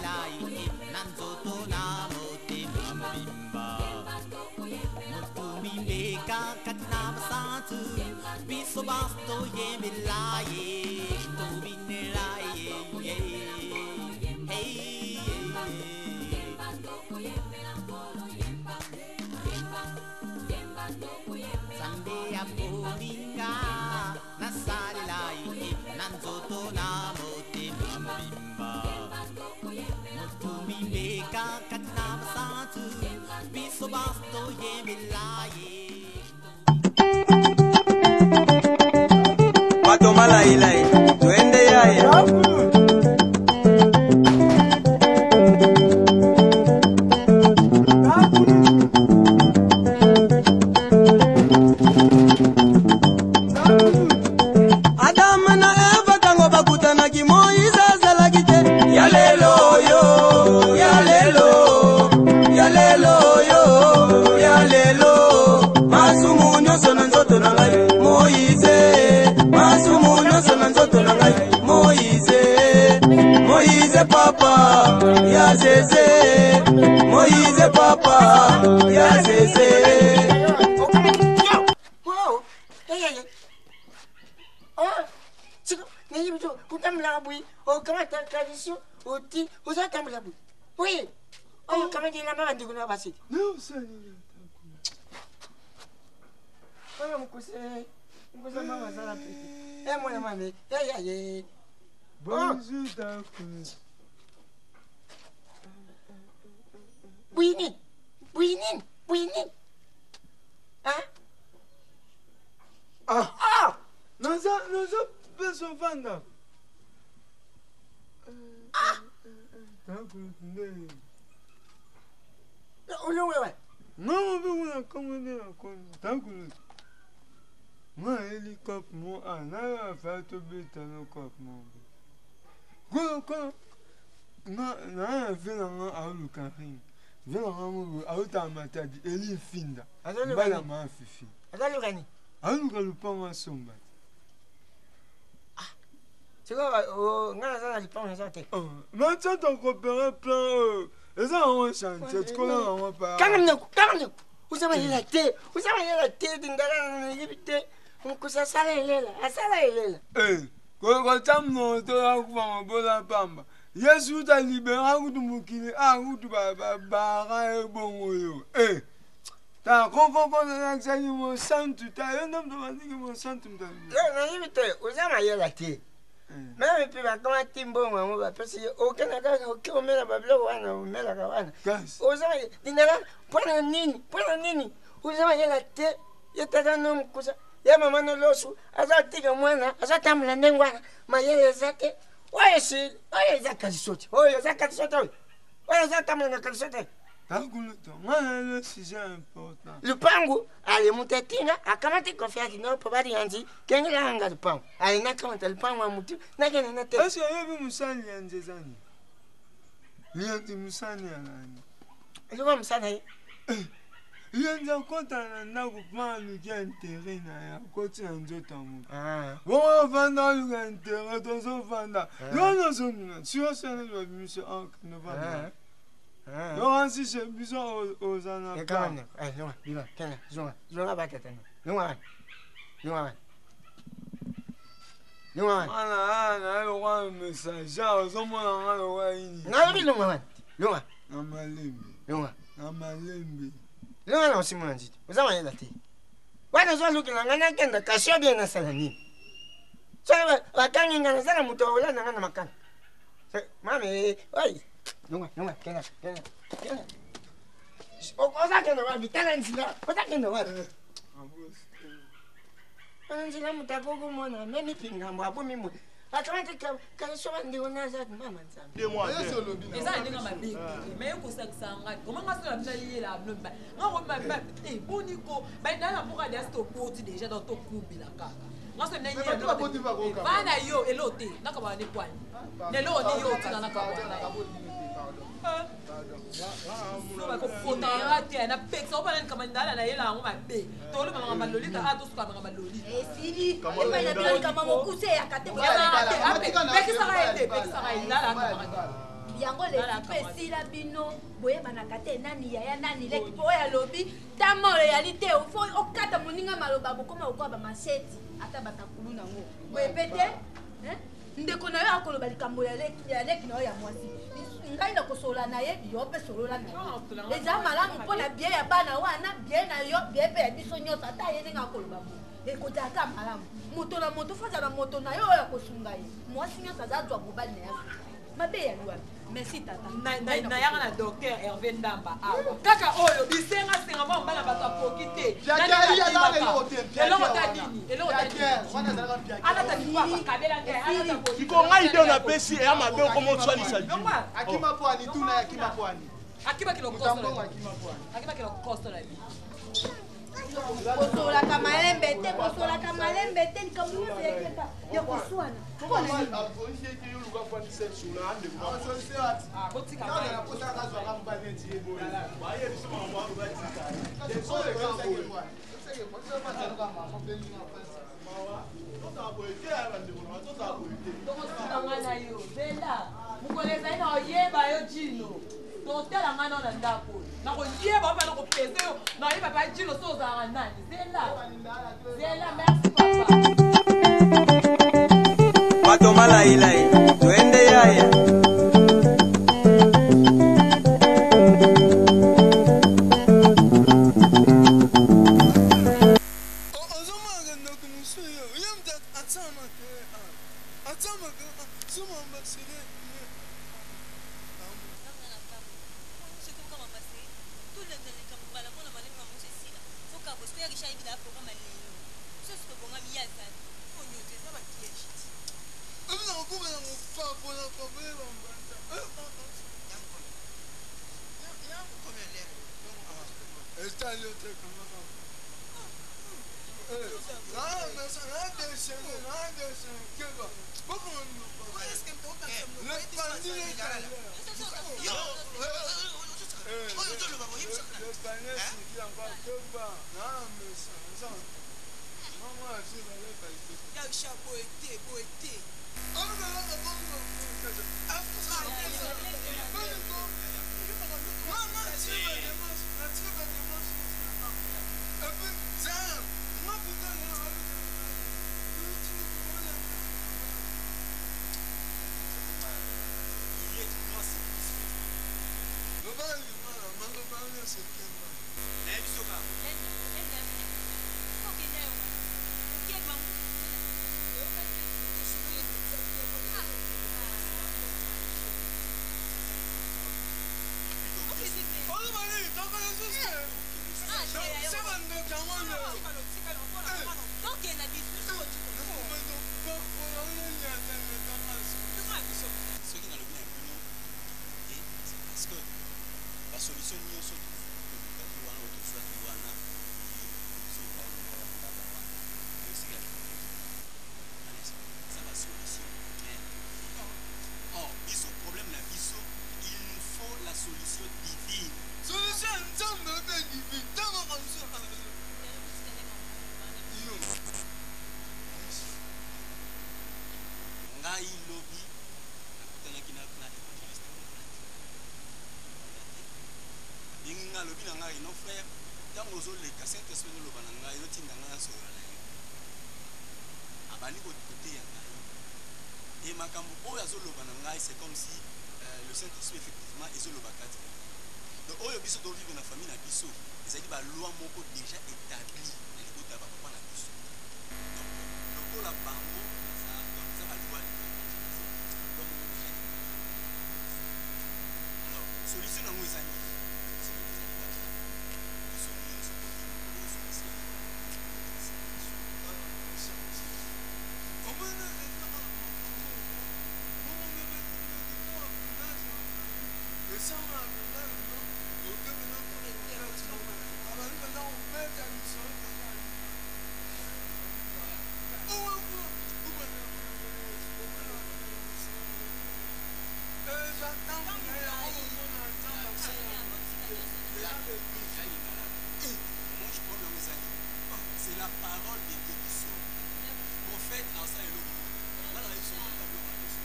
Nasalela ye na nzoto na motema mobimba. Motumbi mbeka kati na basantu, biso banso toyembela ye, tobinela ye, ye. Hey, hey. Nzambe aponinga nasalela ye na nzoto na motema mobimba. Motumbi mbeka kati na basantu, biso banso toyembela ye. Bato malailai twende yaya. Adamu na Eva tango bakutanaki Moïse azalaki te. Ya lelo yo, ya lelo, ya lelo yo, ya lelo. Masumu nyonso na nzoto na ngai Moïse, masumu nyonso na nzoto na ngai Moïse, Moïse papa ya Zeze, Moïse papa ya Zeze. Wow. Hey, hey, hey. Oh, siko nayebi to otambolaka boye okamata tradition oti ozatambola boye oye oyo okamati elamba bandeko na basi oyo mokuse mokuse mama azala pete e mwana mame eyaye. Bonjour, Taku. Boye nini, boye nini, boye nini? Ah. Ah. Ah. Naza peso vanda. Ah. Taku nde. Olongo wa. Non, mpe kuna kombo nde na kombo. Taku. Nga eli cop mo a na yo afa tobeta no cop mo. Kono kono nga na na vie na nga aoluka ring. Vie na nga mo auta Matadi eli mfinda. Azoluka Mbala nini? ma fifi. Azoluka nini? Aluka lupango asomba. Sikoyo nga naza na lipango naza te. Mathieu tokopere plan oyo eza yango chantier tikola yango pa. Kanga minoko, kanga minoko. Oza mayela te, oza mayela te, ndala nayebi te. Mokosi asala elela, asala elela. Eh, kotya monoko to akufa mabola pamba. Yesu uta libera kutu mokili a kutu babara ebongo yo. Eh, ta kokoko nalakisaki mosantu ta yo nde moto bandiki mosantu moto alibera. Yo nayebi te, oza mayela te. Meme mpe bakamati mbongo yango bapesi ye, okenda kaka oke omela babiloko wana omelaka wana. Kasi. Oza ndala mpona nini, mpona nini? Oza mayela te, ye tata no mokusa, ye mama no losu, aza tika mwana, aza tambola ndenge wana, mayele eza te. Oyo esili, oyo eza kaliso te, oyo eza kaliso te oyo. Oyo eza tambola na kaliso te. Takulutu, nga na le sujet important. Lupangu ale mutu atinga akamati confiance no po bali yanzi kengela anga lupangu ale nakamata lupangu ya mutu nakende na te. Est-ce que oyebi mosali ya nzeza nini? Lianzi mosali ya nani? Eloko mosala ye. Lianzi akota na ndako mpo aluki intérêt na ye, akoti na nzoto ya moto. Ah. Bongo ovanda oluka intérêt, tozovanda. Yo nyonso sio sio babimiso akende vanda. Ah. Yo wansi chez biso oza na Ekama plan. ndeko. Eh, zonga, bima, kenda, zonga, zonga batata no. Zonga wana. Zonga wana. Zonga wana. Mwana aya na ye lokwa messager ozomona nga lokwa nini? Nalobi longa wana. Longa, Na malembe, longa. na malembe. Longa na osimo na nzito. Oza mayela te. Wana ozolukela nga nakenda kasi obie nasala nini? Soki bakangi nga naza na moto akolanda nga na makala. Mame, oi. Longa, longa, kenda, kenda, kenda. Oza kenda wapi? Tala nzela. Oza kenda wapi? Wana nzela moto akokomona memi pingambo abomi moto. Akamati kaliso bandeko naza mama Nzambe. Eza na ndenge mabe te, mais yo kosakisa ngai koma nga so na bino yela bino mibale nga komi te boniko bandala na mboka deasi toboti déjà, donc tokumbela kaka nga so bino yela bana yo elo te nakabaka nekwani lelo oni yo otika nakabwana bakopotaka te napekisa obana likama ndala nayela yango mabe toloba makambo lolita a tosuka makambo lolita. Esili epai na bino likama mokuse eyaka te. Pekisaka ye te, pekisaka ye ndala akamaka te. Yango lesi mpe esila bino boyebanaka te nani yaya nani leki mpo oyo alobi tama oyo eyali te fo okata moninga maloba bokoma kokoa bamasheti ata batakulu nango boye mpe te. Ndeko na yo akoloba likambo ya leki na yo ya mwasi, ngai nakosolola na ye, yo mpe solola na ye. Eza malamu mpo na bien ya bana wana, bien na yo, bien mpe ya biso nyonso. Ata ye ndenge akoloba bo ekozalaka malamu. Moto na moto fo azala moto na yo oyo akosunga ye. Mwasi nyonso aza azwa mobali na ye mabe ya lwami. Merci tata. Nayaka na docteur Hervé Ndamba awa kaka oyo bisengasenga mwa mbala bato akoki te. Eloko ta nini, eloko ta nini, alata lipapa kabela ngai alata. Siko ngai nde napesi eya mabe, okoma oswanisa. Akima pwani, tuna akima pwani. Akimaki lokoso, akimaki lokoso na bi. Kosolaka malembe te, kosolaka malembe te, likambo nyonso yakeka ya koswana. Tokosuka ngai na yo zela mokolo ezali na oyeba yo jino. Totala ngai nao na ndako oyo nakoyeba mpe nakopese yo, nayeba pa jino so ozalaka nani. Zela, zela. Merci papa. Bato malailai twende yaya. Soki nalobi na bino te, c'est parce que basolution nyonso tolukaki wana, oyo tozwaki wana, esika eza basolution. Mais or biso, problème na biso, il nous faut la solution divine. Solution ya Nzambe mpe divine ntango mosusu yo. Ngai lobi nakutanaki na évangéliste Monati te, abengi ngai, alobi na ngai: "Non frère, ntango ozoleka, saint esprit ozoloba na ngai, otinda ngai nasolola na yo." Abandi koteya ngai e makambo oyo azoloba na ngai, c'est comme si le saint esprit effectivement ezoloba kati na ngai. Donc oyo biso tovivre na famille na biso ezali baloi moko déjà établi na libota ya bapapa na biso. Donc lokola bango donc eza baloi, loi moko déjà établi. Alors solution nango eza nini? Solution ezali kaka biso nyonso tokima kozongisa. C'est la parole de Dieu qui sauve. Prophète asala eloko moko. Nga na biso tablo na biso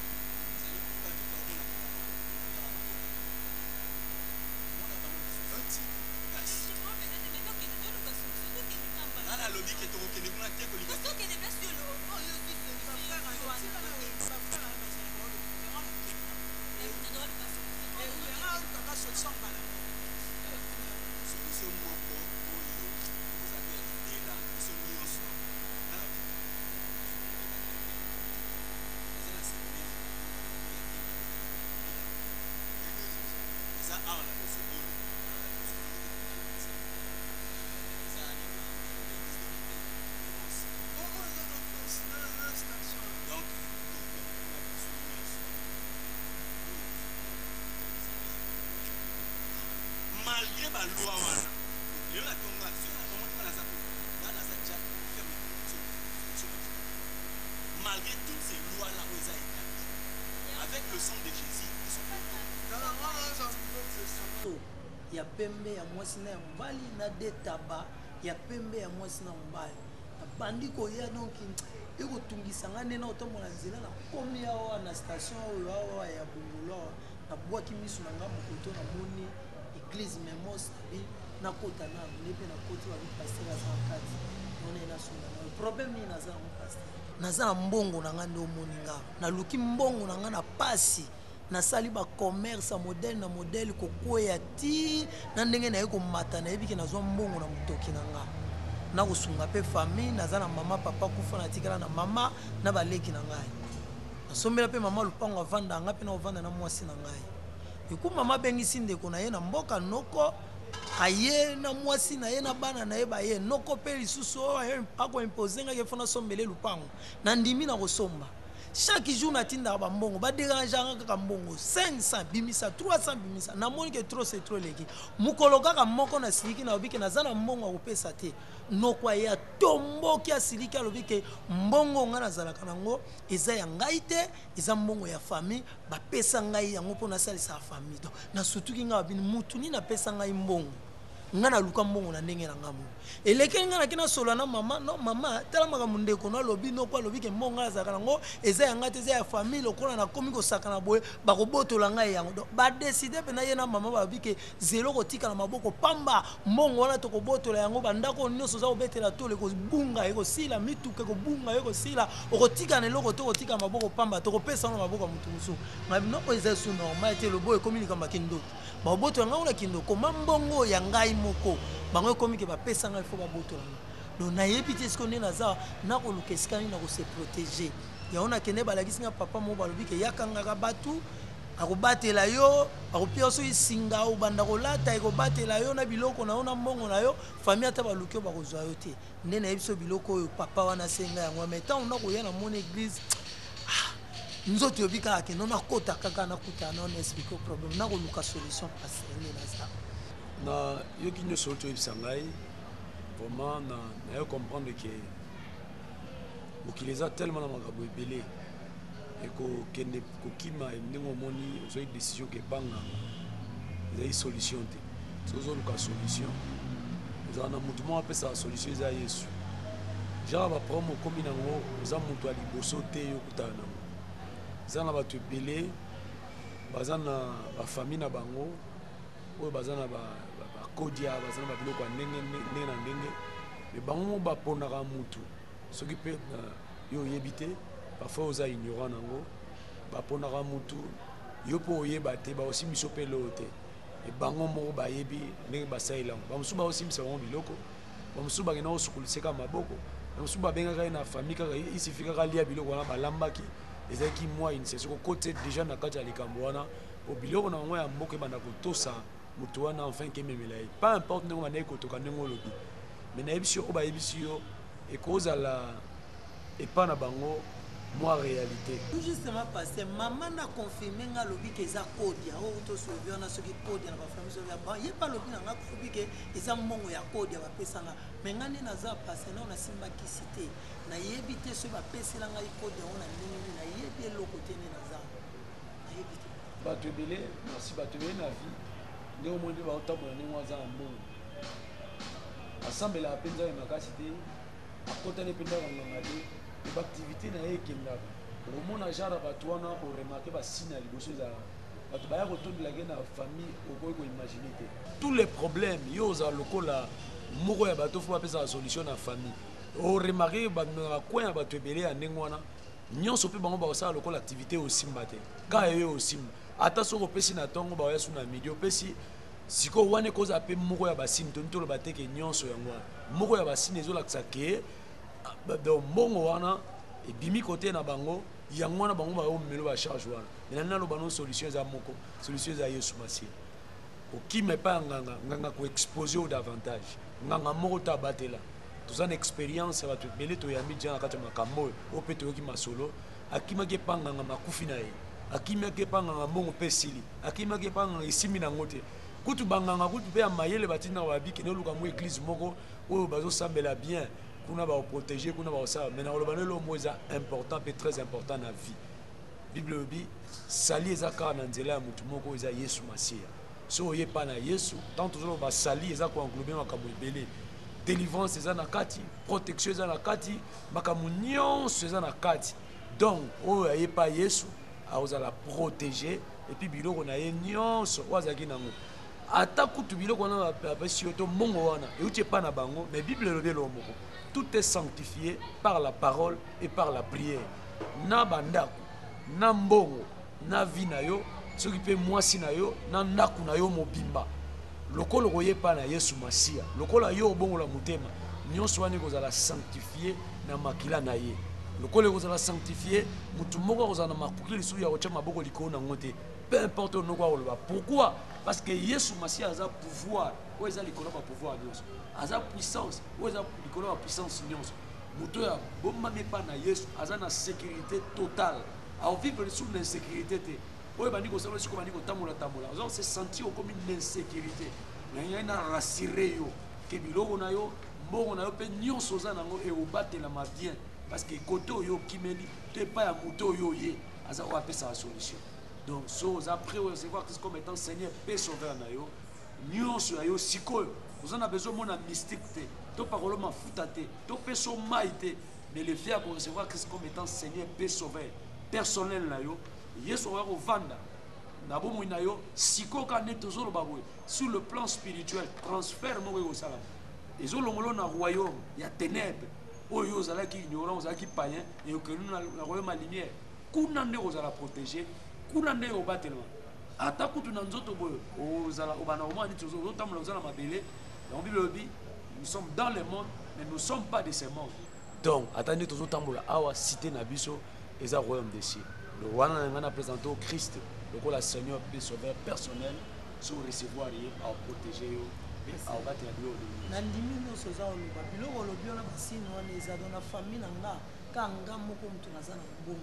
ezali bato baomona. baloi wana lelo natonga soki omoni nga naza nga naza ja ferme malgré toutes ces lois là oyo eza établi avec le sang de Jésus biso ya pembe ya mwasi na ya mobali na de taba ya pembe ya mwasi na mobali nabandi koya donk ekotungisa ngai nde naotambola nzela nakomi awa na station oyo awa ya bongolo awa nabwaki miso na ngai mokoto namoni eglise memos nabi nakota nanu nde mpe nakoti babi paster aza na kati nona nasunga nayo problème nini naza yango paster naza na mbongo na ngai nde omoni nga naluki mbongo na ngai na pasi nasali bacommerce ya modele na modele kokweya ti na ndenge naye komata nayebi ke nazwa mbongo na motoki na nga nakosunga mpe famille naza na mama papa kufa natikala na mama na baleki na ngai nasombela mpe mama lopango avanda nga mpe nakovanda na mwasi na ngai eku mama abengisi ndeko na ye na mboka noko aye na mwasi na ye na bana na ye baye noko mpe lisusu oyo akoimpose ngaki efo nasombele lupango nandimi na kosomba chaque jour natindaka bambongo baderangeanga kaka mbongo 500 bimisa 300 bimisa namoni ke trop c'est trop eleki mokolo kaka moko nasiliki nalobi ke naza na mbongo ya kopesa te noko aye atomboki asiliki alobi ke mbongo ngai nazalaka nango eza ya ngai te eza mbongo ya famille bapesa ngai yango mpo nasalisaka famille donc nasutuki ngai babini mutu nini apesa ngai mbongo ngai naluka mbongo na ndenge na ngai moko elekeli ngai nake nasolola na mama no mama tala makambo ndeko no alobi noko alobi ke mbongo ngai azalaka nango eza ya ngai te eza ya famille lokola nakomi kosakana boye bakobotola ngai yango donc badeside mpena ye na mama balobi ke zelo kotikala maboko pamba mbongo wana tokobotola yango bandako nyonso oza kobetela tolo ekobunga ekosila mituka ekobunga ekosila okotika na eloko te okotika maboko pamba tokopesa wana maboko ya moto mosusu noko eza su normal te lobo ekomi likambo ya kindoki bakobotola ngai kuna kindoki koma mbongo ya ngai moko bango ekomi ke bapesa ngai fo babotola ngai donc nayebi te sikoyo nde naza nakoluka esika nini nakose protéger yango nakende balakisi nga papa moko balobi ke yakangaka bato akobatela yo akopia soki singa obanda kolata ekobatela yo na biloko na yo na mbongo na yo famille ata baluki yo bakozwa yo te nde nayebi so biloko oyo papa wana asenga yango mai ntango nakoya na mona eglise ah, nzoto eyobi kaka kendo nakota kaka nakutana na na explike problème nakoluka solution pasteur nde naza nayoki nyonso oyo toyebisa ngai vraiment nayo comprendre ke mokili eza tellement na makambo ebele ekokende kokima ndenge omoni ozwaki décision ke banganga ezali solution te soki ozoluka solution ozala na motu moko apesaka solution eza yesu genre baproblème okomi nango oza moto ya liboso te yo okutana nango eza na bato ebele baza na bafamille na bango oyo baza na bakodia baza na babiloko ya ndenge ndenge na ndenge me bango moko baponaka motu soki mpe yo oyebi te parfois oza ignorant nango baponaka mutu yo mpo oyeba te bakosimisa mpe eloko te e bango moko bayebi ndenge basalela yango bamosusu bakosimbisa bango biloko bamosusu bakenda kosukolisa kaka maboko bamosusu babengaka ye na famille kaka isifi kaka alia biloko wana balambaki ezalaki mwa initiation kokotisa deja na kati ya likambo wana po biloko na bango ya mboka ebanda kotosa moto wana enfin kememela ye peu importe ndenge bandaki kotoka ndenge olobi me nayebisi yo oyo bayebisi yo ekozala epa na bango mwa réalité tout justement pasteur mama na confirme nga alobi ke eza kodia oyo tosolobi wana soki kodia na bafamille soki ba ye mpe alobi na nga kolobi ke eza mbongo ya kodia bapesa nga me nga nde naza pasteur nao nasimba kisi te nayebi te soki bapesela ngai kodia yango na ndenge nini nayebi eloko te nde naza nayebi te bato ebele merci bato ebele na vie ndenge omoni mpe baotambola ndenge aza na mbongo asambelaka mpe nzambe makasi te akotani mpe ndako nganga te me baaktivité na ye ekendaka okomona genre ya bato wana oremarke basine ya liboso ezalaka bato baya kotondelaka ye na famille okoki koimagine te tous les problèmes yo ozala lokola moko ya bato fo bapesaka solution na famille oremarke na bacoin ya bato ebele ya ndenge wana nyonso mpe bango bakosala lokola activité osimba te kaka yo osimba ata soki opesi na ntongo baoya su na midi opesi sikoyo wana ekozala mpe moko ya basine toni toloba te ke nyonso yango wana moko ya basine ezolakisa ke ah, donc mbongo wana ebimi kote na bango yango wana bango baomelo bacharge wana mena naloba no solution eza moko solution eza yesu masiya kokima epai ya nganga nganga koexpose yo davantage nganga moko te abatela toza na expérience ya bato ebele toyambi dia na kati ya makambo oyo oyo mpe toyoki masolo akimaki epa nganga makufi na ye akimaki epa nganga mbongo mpe esili akimaki epa nganga esimbi na yango te. Kutu banganga kutu pe ya mayele batindaka babi kende oluka mwa eglise moko oyo bazosambela bien kuna bakoprotege kuna bakosala mais nakoloba no eloko moko eza important mpe très important na vie bible elobi sali eza kaka na nzela ya motu moko eza yesu masiya soki oye epai na yesu ntango tozoloba sali eza koenglobe makambo ebele délivrance eza na kati protection eza na kati makambo nyonso eza na kati donc oyo aye epai yesu akozala protege epuis biloko na ye nyonso oyo azalaki nango ata kutu biloko wana bapesi yo to mbongo wana euti epai na bango mais bible elobi eloko moko tout est sanctifié par la parole et par la prière na bandako na mbongo na vie na yo soki mpe mwasi na yo na ndako na yo mobimba lokola okoya epai na yesu masiya lokola yo obongola motema nyonso wana ekozala sanctifie na makila na ye lokola ekozala sanctifie motu moko akozala na makoki lisusu ya kotya maboko likolo na yango te peu importe oyo noko akoloba pourquoi parce que yesu masiya aza pouvoir oyo eza likolo ya bapouvoir nyonso aza puissance oyo eza likolo ya bapuissance nyonso moto oyo abombami epai na yesu aza na sécurité totale akovivre lisusu na insécurité te oyo ebandi kosala sikoyo obandi kotambola tambola oza se sentir okomi na insécurité na ngai na rassure yo ke biloko na yo mbongo na yo mpe nyonso oza nango ekobatelama bien parce que kote oyo okimeli to epai ya moto oyo oye aza oyo apesaka solution donc so oza prêt recevoir christ comme étant seigneur mpe sauveur na yo nyonso ya yo sikoyo oza na besoin omona mystique te to pakolo mafuta te to peso mai te mais le fait ya korecevoir christ comme étant seigneur mpe sauveur personnel na yo yesu akoya kovanda na bomoi na yo sikoyo kaka nde tozoloba boye sur le plan spirituel transfert moko ekosalama ezolongola na royaume ya ténèbre oyo yo ozalaki ignorant ozalaki payen ekokende na royaume ya lumière kuna nde kozala protégé kuna nde obatelama ata kutu na nzoto boye ozala obanda komona neti ozotambola oza na mabele yango bible elobi nous sommes dans le monde mais nous sommes pas de ce monde donc ata nde tozotambola awa cité na biso eza royaume des cieux donc wana na ngai na présente au christ lokola seigneur mpe sauveur personnel so recevoir ye aoprotege yo mpe aobatela biloko nandimi nyonso oza oloba biloko olobi wana basini wana eza don na famille na nga ka nga moko moto naza na mbongo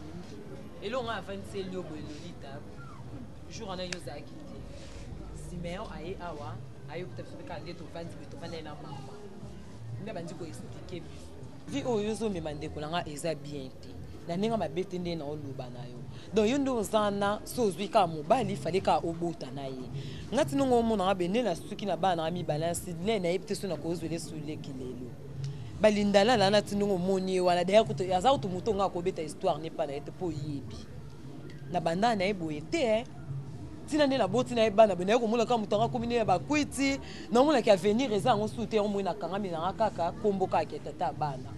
eloko ngai afandiseli yo boye lolita jour wana yo ozalaki te simeon aye awa aye okuta biso mpe kaka nde tovandi boye tovandaki na mama nde abandi koexplike biso vie oyo ozomema ndeko na nga eza bien te na ndenge mabe te nde naoloba na yo donc yo nde oza na so ozwi kaka mobali fale kaka obota na ye nga ti ndongo omonanga be nde nasuki na bana nanga mibale na sidney nayebi te so nakozwela esuleki lelo balindala na na ti ndongo omoni ye wana d'ailleurs kutu aza kutu moto nga akobeta histoire ne pa na ye te mpo oyebi na banda na ye boye te eh. ntina nde naboti na ye bana boye naye komona kaka moto yango akomi nde ya bakwiti naomonaki avenir eza yango su te yango moi nakangami nanga kaka nkombo kaka ya tata ya bana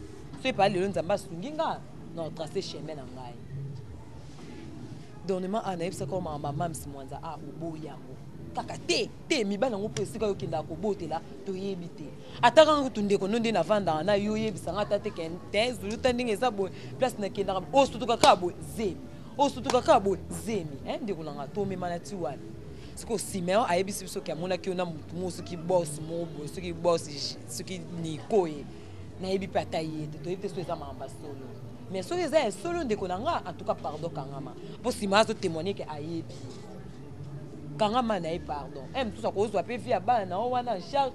so epaa lelo nzambe asungi nga na trace chemin na ngai dornement a nayebisaka yo makambo ya mams mwanza a oboyi yango kaka te te mibali yango mpo esika yo okendaka kobotela toyebi te ata kaka kutu ndeko no nde navandaka na yo oyebisa nga ata te ke te zulu ta ndenge eza boye place nakendaka osutuka kaka boye zemi osutuka kaka boye zemi eh, ndeko na nga tomema na ti wapi sikoyo simeon ayebisi biso ke amonaki yo na motu moko soki bos moko boye soki bos soki niko ye nayebi mpe ata ye te toyebi te soki eza makambo ya solo mais soki eza ya solo ndeko na nga en tout cas pardon kangama mpo nsima azotémoigne ke ayebi kangama na ye pardon e mosusu akozwa mpe vie ya bana na yo wana en charge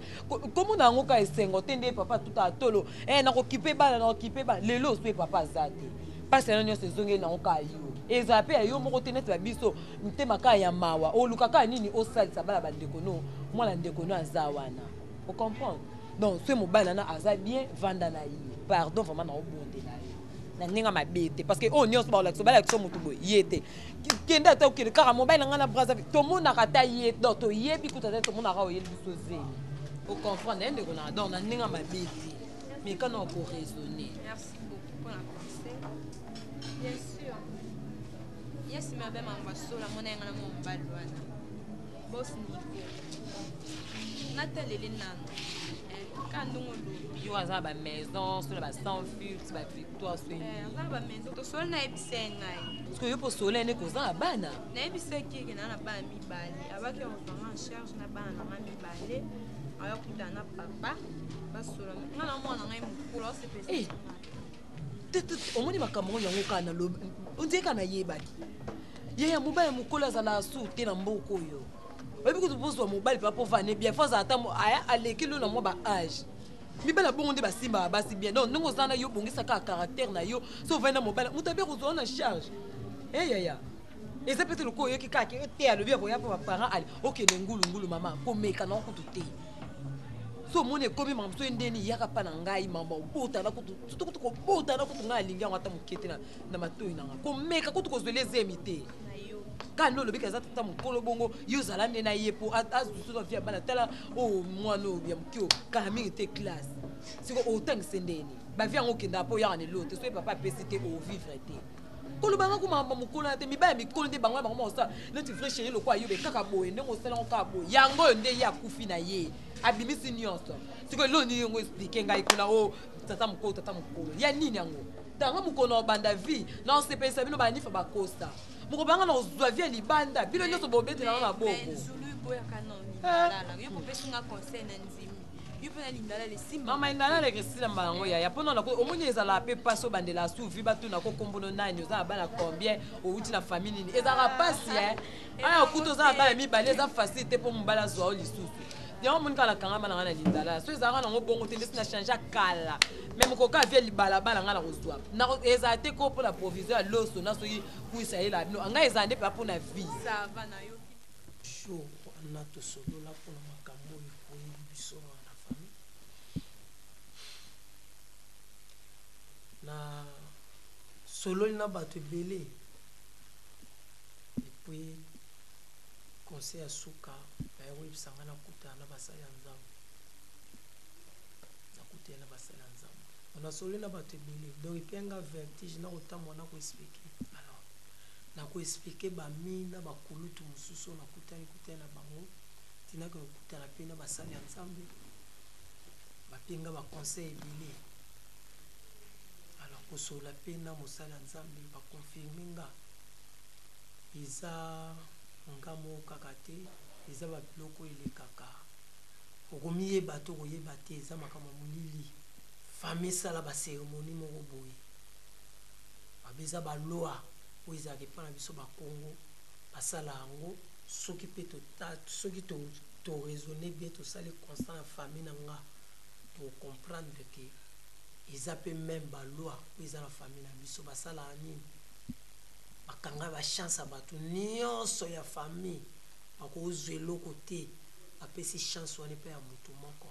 komona yango kaka esengo te nde papa atuta atolo e nakokipe bana nakokipe bana lelo ozwi papa aza te mpasi yana nyonso ezongeli nango kaka yo ezala mpe ya yo moko te neti babiso motema kaka ya mawa oluka kaka nini osalisa bana bandeko no mwana ndeko no aza wana ocomprendre donc soki mobali nana aza bien vanda na ye pardon vraiment naobondela yo na ndenge mabe te parce que oyo nyonso bakolakisa balakisa motu boye ye te kende ata okende kaka mobali na ngai na brazzaville tomonaka ata ye donc toyebi kuta te tomonaka oyeli biso zemi ocomprendre ye ndeko na donc na ndenge mabe te mais kana okoraisonne merci beaucoup mpona conseil bien sûr ye nsima abe mambo asolo amona ye ngai na mwa mobali wana Boss Nico. Nataleli nanu. Eh, ka ndongo olobi. Yo aza ba maison, sur ba sans filtre, ba victoire sur. Eh, aza ba maison. To solo na yebisa ngai. Parce que yo po solo ne koza na bana. Na yebisa ki ke na na bana mibale. Abaki ya kozwa en charge na bana na ngai mibale. Aya kutana na papa. Basola. Nga na mwana ngai mokolo asepesa. Eh. Omoni makambo yango kaka na lobi. Ondie kaka nayebaki. Yaya mobali ya mokolo azalaka su te na mboka oyo. Oyebi kutu bozwa mobali papa mpo vane bien, fo azala ata aya aleki lo na mwa ba age. Mibali ya bongo nde basimbaka basi bien. Donc ndenge oza na yo bongisa kaka caractère na yo. So ovandi na mobali, moto abe kozwa na charge. Eh yaya. Eza peut-être lokola oyoki kaka ke te alobi akoya mpo ba parents ale okende ngulu ngulu mama komeka na kutu te. So omoni ekomi makambo so ndeni yaka pa na ngai mama obotana kutu surtout kutu kobotana kutu ngai alingi yango ata moke te na matoi na ngai komeka kutu kozwela ezemi te. Kaka nde olobi aza tata mokolo bongo yo ozala nde na ye mpo azusu na vie ya bana tala oyo mwana oyo ya moke oyo kala mingi te classe siko otangise ndeni bavie yango okendaka mpo oyaka na eloko te soki papa apesi te ovivre te koloba nga kuma mokolo na te mibali ya mikolo nde bango na bango bakosala neti vrai chéri lokola yo be kaka boye ndenge osala yango kaka boye yango oyo nde ye akufi na ye abimisi nyonso sikoyo eloko nini yango explike ngai kuna o tata mokolo tata mokolo ya nini yango tanga mokolo na obanda vie na osepelisa bino banifa bakosa moko banga na kozwa vie ya libanda bino nyonso bobetela nga maboko mama indalala ekesilamba yango yaya mpona nako omoni ezalaka mpe mpasi obandela suvi batuna ko kombono nani oza na bana combien owuti na famille nini ezalaka mpasi e aya kuta oza na bana mibale eza facile te mpo mobali azwa yo lisusu yango omoni kaka nakangama na ngai na lindalala so ezalaka nango bongo te ndesi na change kala me mokoka avie libalabala ngai nakozwa ezala te ko mpo na provision ya loso na soki kuisa yela bino ngai ezala nde mpenza mpo na vie jour wana tosolola mpona makambo oyo ekoyeli biso awa na famille na sololi na bato ebele epuis conseil ya suka baye koyebisa ngai nakutana na basali ya nzambe nakutana na basali ya nzambe nasololi na bato ebele donc epe nga vertige nakotambola nakoexplike alors nakoexplike bami na bakulutu mosusu oyo nakutani kutani na bango tinaki kokutana mpe na basali ya nzambe bape nga baconseil ebele alors kosolola mpe na mosali ya nzambe baconfirme nga eza nga moko kaka te eza babiloko elekaka okomiyeba to koyeba te eza makambo ya molili famille esala baceremonie moko boye mabe eza baloi oyo ezalaka epai na biso bakongo basala yango soki mpe soki toraisonne bien tosali constant na famille na nga tocomprendre ke eza mpe meme baloi oyo eza na famille na biso basalaka nini bakanga bachance ya bato nyonso ya famille bakozwa eloko te bapesi chance wana epai ya moto moko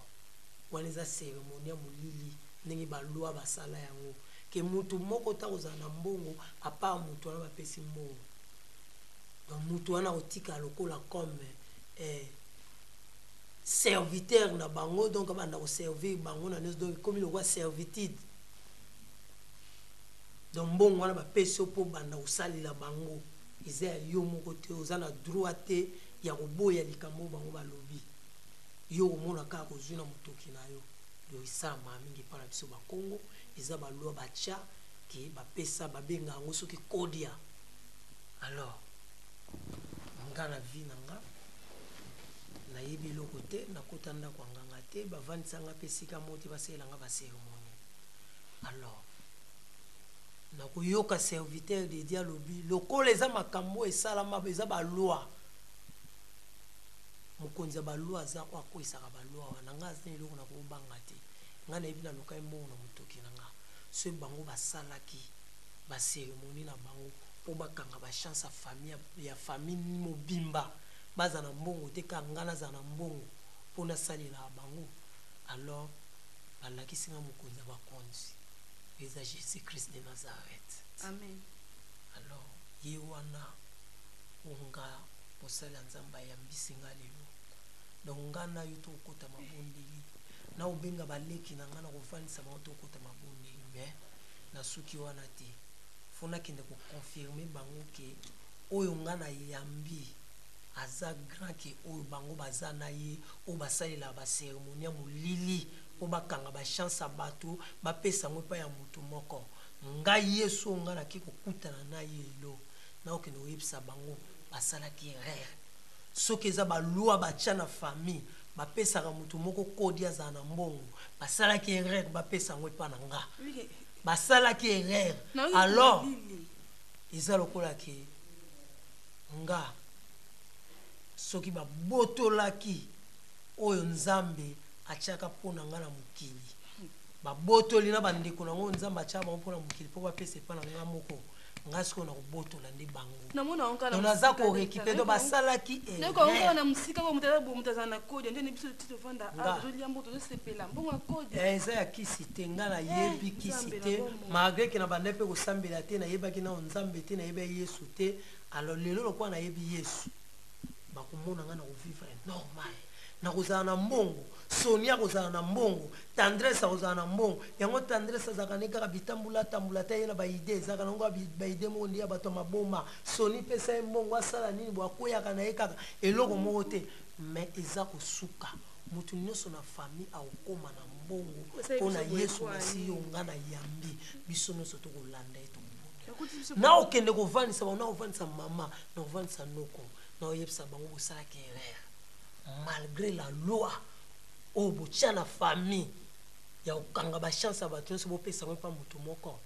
wana eza ceremonie ya molili ndenge baloi basala yango ke moto moko ta kozala na mbongo apart moto wana bapesi mbongo donc moto wana akotikala lokola comme eh, serviteur na bango donc abanda koservir bango na nyonso donc ekomi lokola servitude donc mbongo wana bapesi yo mpo obanda kosalela bango eza ya yo moko te oza na droit te ya koboya likambo oyo bango balobi yo okomona kaka kozwi na motoki na yo donc esalamaka mingi epai na biso bakongo eza balwa batya ke bapesa babenga yango soki kodia alors nga na vie na nga nayebi eloko te nakota ndako ya nganga te bavandisa nga mpe esika moko te basalela nga baceremonie alors nakoyoka serviteur de dieu alobi lokola eza makambo esalama eza baloi mokonzi ya baloi aza oyo akweisaka baloi wana ngai aza na eloko nakobanga te ngai nayebi nalukai mbongo na motoki na nga soki bango basalaki baceremonie na bango mpo bakanga bachance ya famille ya famille mobimba baza na mbongo te kaka ngai nazala na mbongo mpo nasalelaka bango alors balakisi nga mokonzi ya bakonzi eza jésus christ de nazareth amen alors ye wana onga mosali ya nzambe ayambisi nga lelo donc nga na yo tokokota mabondeli na kobenga baleki na nga na kofandisa bango tokokota mabondeli mais nasuki wana te fo nakende koconfirme bango ke oyo nga nayambi aza grand ke oyo bango baza na ye oyo basalelaka baceremonie ya molili mpo bakanga bachance ya bato bapesa yango epai ya moto moko ngai yesu oyo ngai nake kokutana na ye lelo nakokende koyebisa bango basalaki erreur soki eza balwa batya na famille bapesaka moto moko kodi azala na mbongo basalaki erreur bapesa yango epa na nga basalaki erreur alors eza lokola ke nga Soki babotolaki oyo Nzambe atiaka mpo na ngai na mokili, babotoli na bandeko na ngai oyo Nzambe atiaka bango mpo na mokili mpo bapesa epai na ngai moko, ngai sikoyo nakobotola nde bango. Namona yango kaka na Donc naza mosika, korekipe, Delta. donc basalaki Nayoka yango kaka erreur. na mosika oyo moto aza boye, moto azala na kode nde biso ti tovanda Nga. awa tozolia mbongo tozosepela mbongo ya kode. Eh, eza ya kisi te, ngai nayebi Eh, kisi Nzambe te, na bomoi. malgré ke nabandaki mpe kosambela te, nayebaki nao Nzambe te, nayebaki Yesu te. Alors lelo lokola nayebi Yesu, bakomona ngai nakovivre normal, nakozala na mbongo, Sonia akozala na mbongo, Tendresse akozala na mbongo. Yango Tendresse azalaka ne kaka bitambula tambula te, ye na ba idée ezalaka nango kaka ba idée moko nde ya bato ya maboma. Soni pesa ye mbongo asala nini bo, akweyaka na ye kaka eloko moko te, mais eza kosuka moto nyonso na famille akokoma na mbongo Osali mpo na biso boye Yesu mpo ya Masiya nini? nga nayambi, biso nyonso tokolanda ye, tokobota. Nakuti biso Na okende kovandisa bango, na kovandisa mama, na kovandisa noko, na oyebisa bango bosalaki erreur malgré la loi oyo botia na famille ya kokanga ba chance ya bato nyonso, bopesa yango epa moto moko.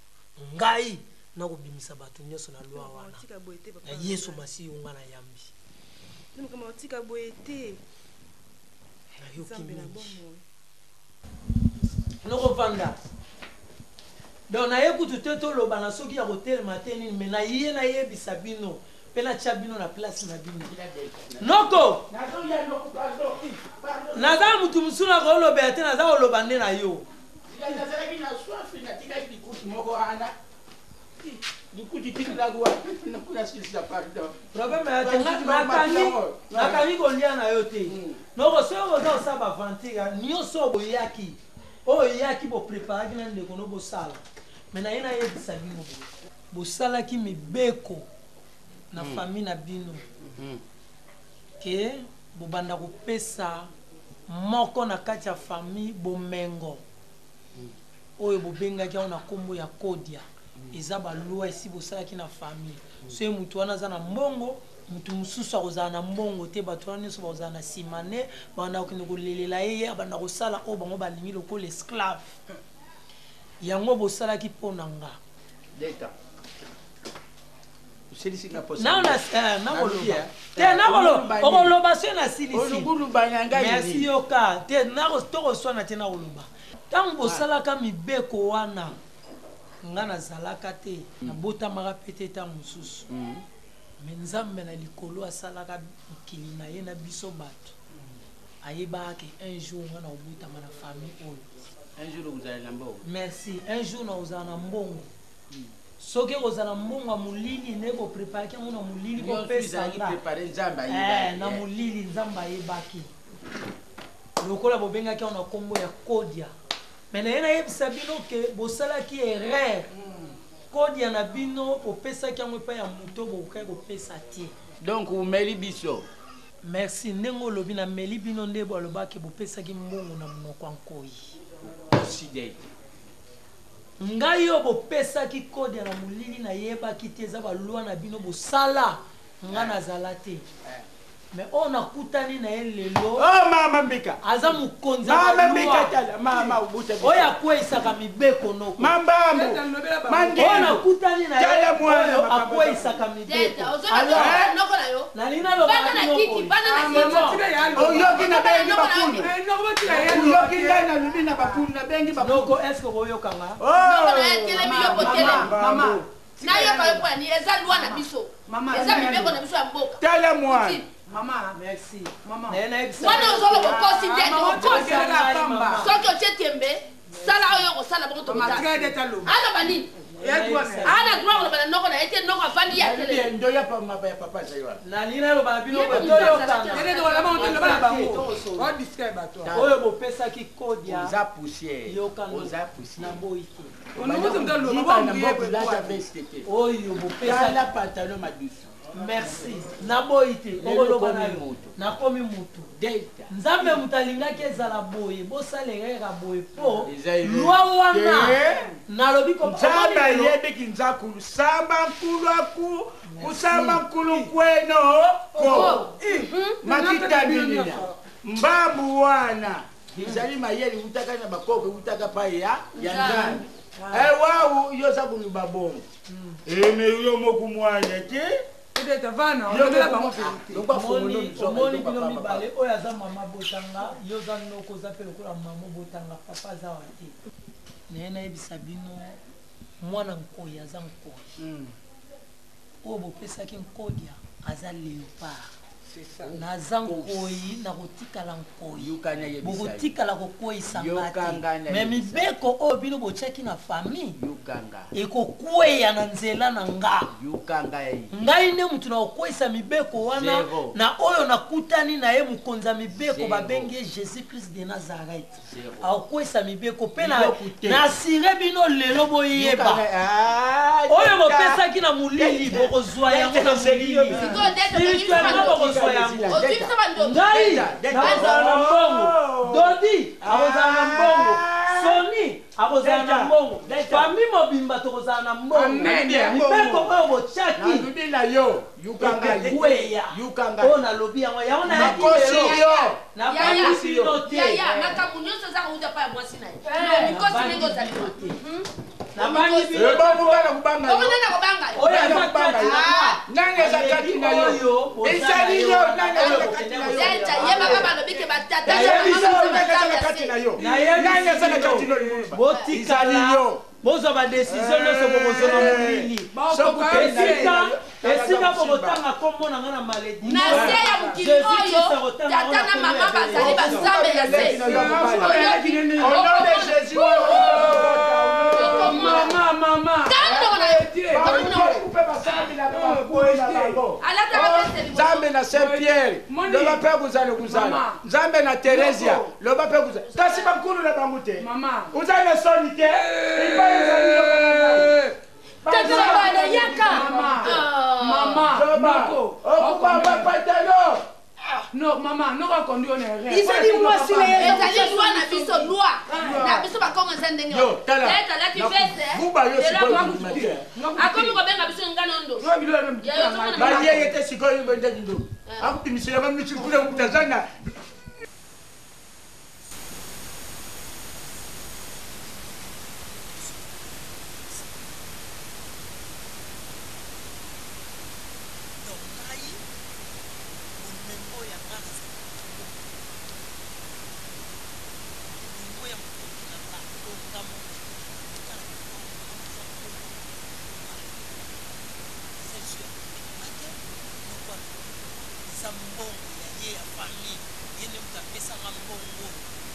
Ngai nakobimisa bato nyonso na loi wana Tika boye te, papa na na Yesu ngai. Masiya oyo ngai nayambi. Nde makambo ya kotika boye te. Nayoki Nzambe na mingi. bomoi. Nokovanda donc naye kutu te toloba na soki ya kotelema te nini, me naye nayebisa bino mpe natya bino na place na bino. Noko, naza mutu mosusu nakolobela te, naza koloba nde na yo. Nazalaki na soif, natikaki likuti moko wana, likuti tikalaki wana kuna silisa. Pardon. Problème ya te, nakangi kolia na yo te. Noko, soki oza kosala baventure nyonso oyo boyaki, oyo eyaki bopreparaki na ndeko no bosala, me naye nayebisa bino boye: bosalaki mibeko na famille na bino ke bobanda kopesa moko na kati ya famille bomengo oyo bobengaki yango na nkombo ya kodia. Eza balwa esi bosalaki na famille. Soki motu wana aza na mbongo, motu mosusu akozala na mbongo te. Bato wana nyonso bakozala na nsima ne babanda kokende kolelela ye, ye abanda kosala oyo bango balingi lokola esclave. Yango bosalaki mpo na nga. Delta. Osilisi nga posa. Nao na nakoloba te, nakoloba, okoloba soki nasilisi. Oluguluba na ngai. Merci. Yoka te, tokoswana te. Nakoloba ntango bosalaka mibeko wana, nga nazalaka te, nabotamaka mpe te ntango mosusu. Me Nzambe na likolo asalaka mokili na ye na biso bato, ayebaka ke un jour nga na kobotama na famille oyo. Un jour okozala na mbongo. Merci. Un jour na kozala na mbongo. Soki ekozala mbongo ya molili nde bopreparaki yango na molili, Nyonso bopesa ezalaki nga. préparé, Nzambe ayebaki. Eh, na molili Nzambe ayebaki lokola bobengaki yango na nkombo ya kodia. Me naye nayebisa bino ke bosalaki erreur. Kodia na bino bopesaki yango epai ya moto bokokaki kopesa te. Donc umeli biso. Merci ndenge olobi, nameli bino nde balobaki bopesaki mbongo na monoko ya nkoi. Osi Delta. Ngai oyo bopesaki kodia na molili nayebaki te, eza balwa na bino bosala, nga nazala te. Me oyo nakutani na ye lelo, Oh mama Mbika. aza mokonzi ya Mama balwa. Mbika tala mama ubuta biso. Oyo akweyisaka mibeko noko. Mambambu. Mangendu. Oyo nakutani na ye, Tala mwana oyo makambo. akweyisaka mibeko. Delta, ozoba Alors, noko na yo. nalingi naloba Bana na na bino kiti, boye. bana na kiti. Oyoki nabengi bakulu. Oyoki ngai nalobi na bakulu, nabengi bakulu. Noko, est ce que boyokanga? Noko na ye telemi, yo botelemi. Mama. Nayoka yo mpo ya nini? Eza loi na biso, Mama, eza mibeko na biso ya mboka. Tala mwana. Mama. Merci. Mama. Naye nayebisa Wana ozoloba okosi te. Ah, mama, okosi. tika pamba. Soki otie tembe, sala oyo okosala bongo. Mama, tika ye tokotala te aloba. Aloba nini? Ana droit koloba na noko na ye te. Noko avandi ya telemi. Ndoya pa mapa ya papa azali wana. Nalingi naloba na bino Ye boye, moto toyokana. Oyo bopesaki kodia, Oza poussière. yoka. Oza poussière. Naboyi te. Ziba na mboka, lata veste te. Oyo bopesaki. Tala pantalon madusu. Merci, naboyi te. Lelo Okoloba na okomi yo moto. Nakomi motu. Delta. Nzambe moto alingaki ezala boye, bosala erreur ya boye mpo Eza erreur loi wana te. nalobi Nzambe ayebiki nzakulu samba nkulu aku kusamba nkulu kweno ko makitabinina mbambu wana ezali mayele ewutaka na bakoko, ewutaka pai ya Nzambe. Ewawu yo oza koluba bongo eme yo moko mwana te. Omoni bino mibale, oyo aza mama botanga, yo oza noko, oza mpe lokola mama botanga, papa aza wa te. Naye nayebisa bino, mwana nkoi aza nkoi. Oyo bopesaki nkodia aza léopard. Naza nkoi, nakotikala nkoi, bokotikala kokweyisa nga te. Me mibeko oyo bino botiaki na famille ekokweya na nzela na nga. Ngai nde motu nakokweyisa mibeko wana na oyo nakutani na ye, mokonzi ya mibeko babengi ye Jésus Christ de Nazareth. Akokweyisa mibeko mpe na asire bino lelo boyeba oyo bopesaki na molili, bokozwa yango na molili spirituellement, bokozwa yango. Ngai nakozala na mbongo, Dodi akozala na mbongo, Soni akozala na mbongo, famille mobimba tokozala na mbongo. Mibeko oyo botiaki ekokweya. Oyo nalobi yango, yango nayaki lelo, nabangisi bino te. Makambo nyonso eza kouta pa ya mwasi na ye, mikosi ndenge ozali. Nabangi bino. Oyo aza kati na nani aza kati na yo? Ezali yo. Nani aza kati na yo? Yebaka balobi ke batata kati na yo. Nani aza na kati na yo? Botikala bozwa badesizio nyonso, bokozwa na molili. Esika bokotanga nkombo na nga na malédiction, na se ya mokili oyo, tata na mama bazali banzambe ya se. Au nom de Jésus. Mama, mama. Nzambe na Saint Pierre, loba mpe kozala kozala Nzambe na Theresia, loba mpe kozala, kasi bakulu na bango te. Ozali na soni te? Epai ezali yoka. Tata bana yaka. Mama, noko. Okubamba patalo. No, mama, noko akondi yo na erreur. Ezali mwasi na ye, ezali loi na biso, loi na biso bakongo eza ndenge Yo, tala. Alati veste. Buba yo sikoyo kondima te. Akomi kobenga biso ngano ndo. Bayeye te sikoyo bendeki ndo akubimisela bamisi kuna kutazana. Donc ngai bomengo ya nga nazali bomengo ya mokonzi na nga, oyo nga moko natikala eza mbongo eza lisu ya nga te. Noko eza mbongo ya ye ya famille, ye nde moto apesanga mbongo.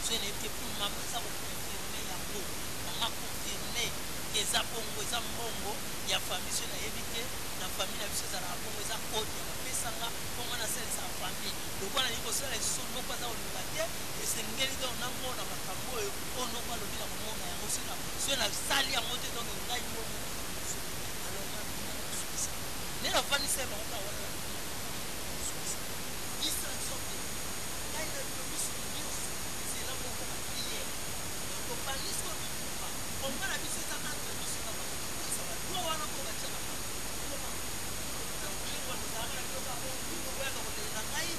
So nayebi te mpo mama aza koconfirme yango, mama confirme ke eza bongo, eza mbongo ya famille. So nayebi te, na famille na biso ezalaka bongo, eza code ya bapesanga mpo nga nasalisaka famille. Lokola nalingi kosala lisusu, moko aza kolinga te, esengeli donc namona makambo oyo oyo noko alobi na komona yango. So nasali yango te, donc ngai mbongo. Alors nga nakosukisa nde nafandisa ye bango kaka wana, nakosukisa distraction te. Ngai na bino biso nyonso nzela moko na prière, donc tobandi sikoyo bitumba. Komba na biso eza entre biso na bango, tokweyisa balwa wana mpo batia na bango. Biloko wana ozalaka na biloko yango, bino boyaka kolela ngai,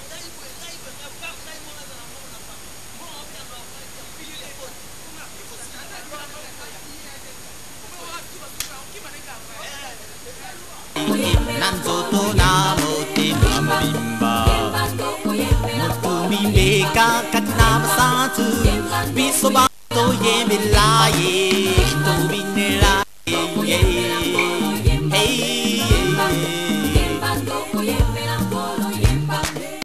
ngai boye, ngai boye, ngai kaka ngai moko naza na mbongo na famille, mbongo mpe ya normal te, ya ekoti ekosila. Na nzoto na motema mobimba, moto mimbeka kati na basantu, biso bato toyembela ye.